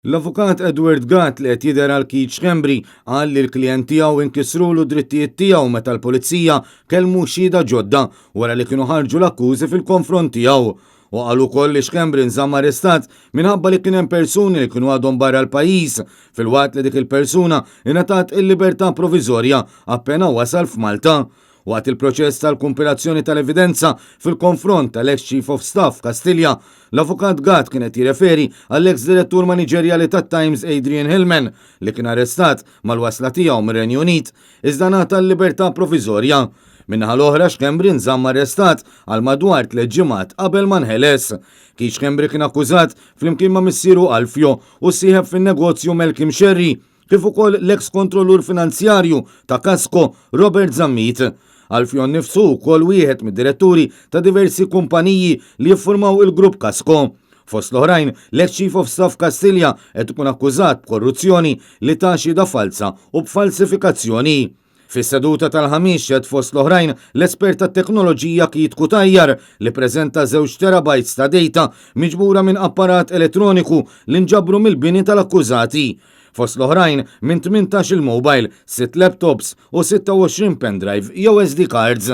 L-Avukat Edward Gatt li qed jidher għal Keith Schembri qal li l-klijent tiegħu inkisrulu d-drittijiet tiegħu meta l-Pulizija kellmu xhieda ġodda wara li kienu ħarġu l-akkużi fil-konfront tiegħu. Hu qal ukoll li Schembri nżamm arrestat minħabba li kien hemm persuni li kienu għadhom barra l-pajjiż filwaqt li dik il-persuna ingħatat il-libertà proviżorja appena wasal f'Malta. Waqt il-proċess tal-kumpilazzjoni tal-evidenza fil-konfront tal-ex Chief of Staff Kastilja, l-Avukat Gatt kien qed jirreferi għall-ex Direttur Maniġerjali tat-Times Adrian Hillman li kien arrestat mal-wasla tiegħu mir-Renju Unit iżda ngħata l-libertà proviżorja. Min-naħa l-oħra Schembri nżamm arrestat għal madwar tlett ġimgħat qabel ma nħeles. Keith Schembri kien akkużat flimkien ma' missieru Alfio u s-sieħeb fin-negozju Malcolm Scerri kif ukoll l-eks kontrollur finanzjarju ta' Kasco Robert Zammit. Alfio nnifsu hu wkoll wieħed mid-diretturi ta' diversi kumpaniji li jiffurmaw il-grupp Kasco. Fost l-oħrajn, l-eks Chief of Staff Kastilja qed ikun akkużat b'korruzzjoni li ta xhieda falza u b'falsifikazzjoni. Fis-seduta tal-Ħamis xehed fost l-oħrajn l-espert tat-teknoloġija Keith Cutajar li ppreżenta żewġ terabytes ta' data miġbura minn apparat elettroniku li nġabru mill-bini tal-akkużati. Fost l-oħrajn minn 18-il mobile, sitt laptops u 26 pendrive jew SD cards.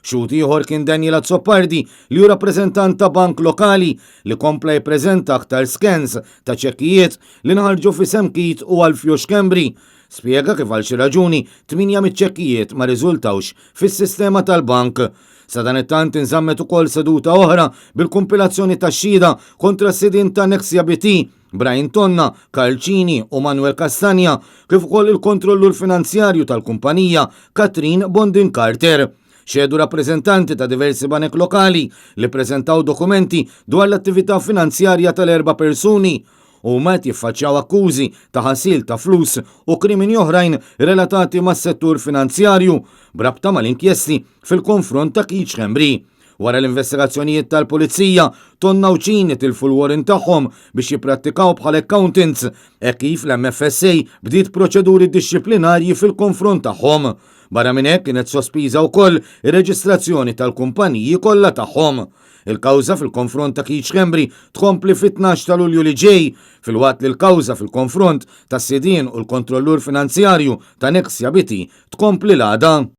Xhud ieħor kien Daniel Azzopardi li hu rappreżentant ta' bank lokali li kompla jippreżenta aktar scans ta' ċekkijiet li nħarġu f'isem Keith u Alfio Schembri. Spjega kif għal xi raġuni tmienja miċ-ċekkijiet ma rriżultawx fis-sistema tal-bank. Sadanittant inżammet ukoll seduta oħra bil-kumpilazzjoni tax-xhieda kontra s-sidien ta' Nexia BT Brian Tonna, Karl Cini u Manuel Castagna, kif ukoll il-kontrollur finanzjarju tal-kumpanija Catherine Bondin Carter. Xehdu rappreżentanti ta' diversi banek lokali li ppreżentaw dokumenti dwar l-attività finanzjarja tal-erba' persuni. Huma qed jiffaċċjaw akkużi ta' ħasil ta' flus u krimini oħrajn relatati mas-settur finanzjarju b'rabta mal-inkjesti fil-konfront ta' Keith Schembri. Wara l-investigazzjonijiet tal-Pulizija, Tonna u Cini tilfu l-warrant tagħhom biex jipprattikaw bħala accountants hekk kif l-MFSA bdiet proċeduri dixxiplinarji fil-konfront tagħhom. Barra minn hekk kienet sospiża wkoll ir-reġistrazzjoni tal-kumpaniji kollha tagħhom. Il-kawża fil-konfront ta' Keith Schembri tkompli fit-12 ta' Lulju li ġej, filwaqt li l-kawża fil-konfront tas-sidien u l-kontrollur finanzjarju ta' Nexia BT tkompli l-għada.